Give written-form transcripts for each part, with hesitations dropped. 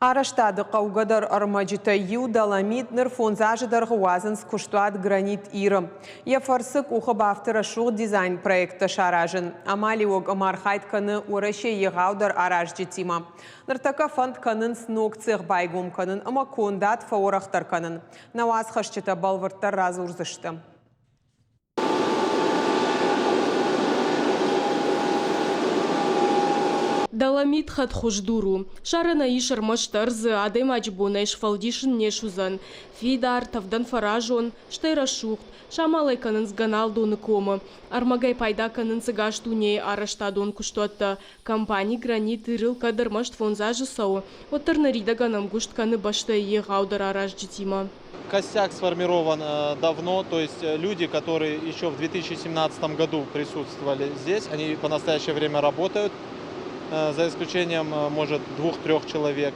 Арӕзтады хъӕугӕдӕр ӕрмӕджытӕй иу, доломит, ныр фондз азы дӕргъы уадзынц куыстуат Гранит Ир-ы. Йӕ фӕрцы къухы бафты рӕсугъд дизайн-проекттӕ саразын. Амалиуӕг ӕмархайд кӕны Уӕрӕсейы егъаудӕр аразджытимӕ. Ныртӕккӕ фӕнд кӕнынц ног цех байгом кӕнын ӕмӕ кондад фӕуӕрӕхдӕр кӕнын. Нӕ уацхӕсджытӕ бӕлвырддӕр радзурдзысты. Доломит хӕдхуыз дур у. Сӕрӕн ӕй ис ӕрмӕстдӕр дзы адӕймаджы бонӕй сфӕлдисын не суыдзӕн. Фидар, тӕвдӕн фӕразон, стӕй рӕсугъд. Самал ӕй кӕнынц Гӕналдоны комы. Ӕрмӕгӕй пайда кӕнынц ӕгас дунейы арӕзтадон куыстуӕттӕ. Компани Гранит Ир-ыл кӕд ӕрмӕст фондз азы цӕуы, уӕддӕр ныридӕгӕн ӕмгуыст кӕны бӕстӕйы егъаудӕр аразджытимӕ. Костяк сформирован давно, то есть люди, которые еще в 2017 году присутствовали здесь, они по настоящее время работают, за исключением, может, двух-трех человек.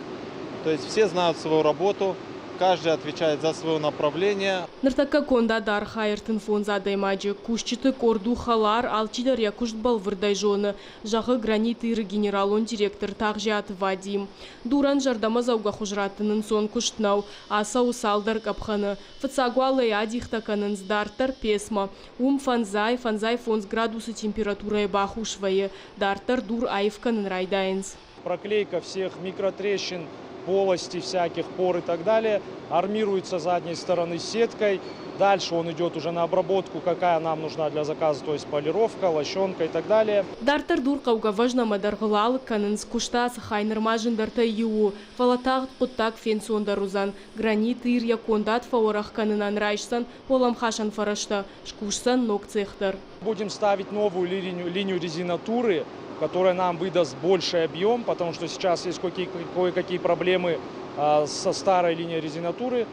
То есть все знают свою работу, каждый отвечает за свое направление. Ныртӕккӕ кондад архайы 35 адӕймаджы. Кусджыты къорд у хӕлар, алчидӕр йӕ куыст бӕлвырдӕй зоны, зӕгъы Гранит Иры генералон директор Тагъзиаты Вадим. Дурӕн зӕрдӕмӕдзӕугӕ хуыз раттын ӕнцон куыст нӕу, ацӕуы цалдӕр къӕпхӕны. Фыццаг уал ӕй адихтӕ кӕнынц дарддӕр пецмӕ. Уым фӕндзай, фӕндзай фондз градусы температурӕйы бахус вӕййы. Дарддӕр дур аив кӕнын райдайынц. Проклейка всех микротрещин, полостей всяких, пор и так далее. Армируется задней стороны сеткой. Дальше он идет уже на обработку, какая нам нужна для заказа, то есть полировка, лощенка и так далее. Дарддӕр дур хъӕугӕ вӕзнамӕ дӕргъыл алыг кӕнынц, куысты ацы хай нырма зындӕртӕй иу у, фӕлӕ тагъд хъуыддаг фенцондӕр уыдзӕн. Гранит Ир йӕ кондад фӕуӕрӕх кӕнынӕн райсдзӕн уӕлӕмхасӕн фӕрӕзтӕ, скусдзӕн ног цех дӕр. Будем ставить новую линию, линию резинатуры, которая нам выдаст больший объем, потому что сейчас есть кое-какие проблемы со старой линией резинатуры.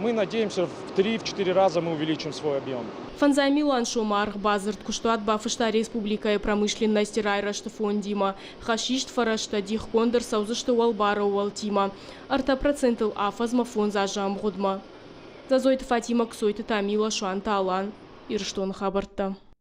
Мы надеемся, в 3-4 раза мы увеличим свой объем. Фӕндзай милуан сомы аргъ бадзырд куыстуат бафыста республикӕйы промышленности райрӕзты фондимӕ. Хӕсист фӕрӕзтӕ дихгонд ӕрцӕудзысты уӕлбары ӕууӕлтимӕ ӕртӕ процентыл афӕдзмӕ фондз азы ӕмгъуыдмӕ. Дзӕзойты Фатимӕ, Кцойты Тамила, Суанты Алан, Ирыстоны хабӕрттӕ.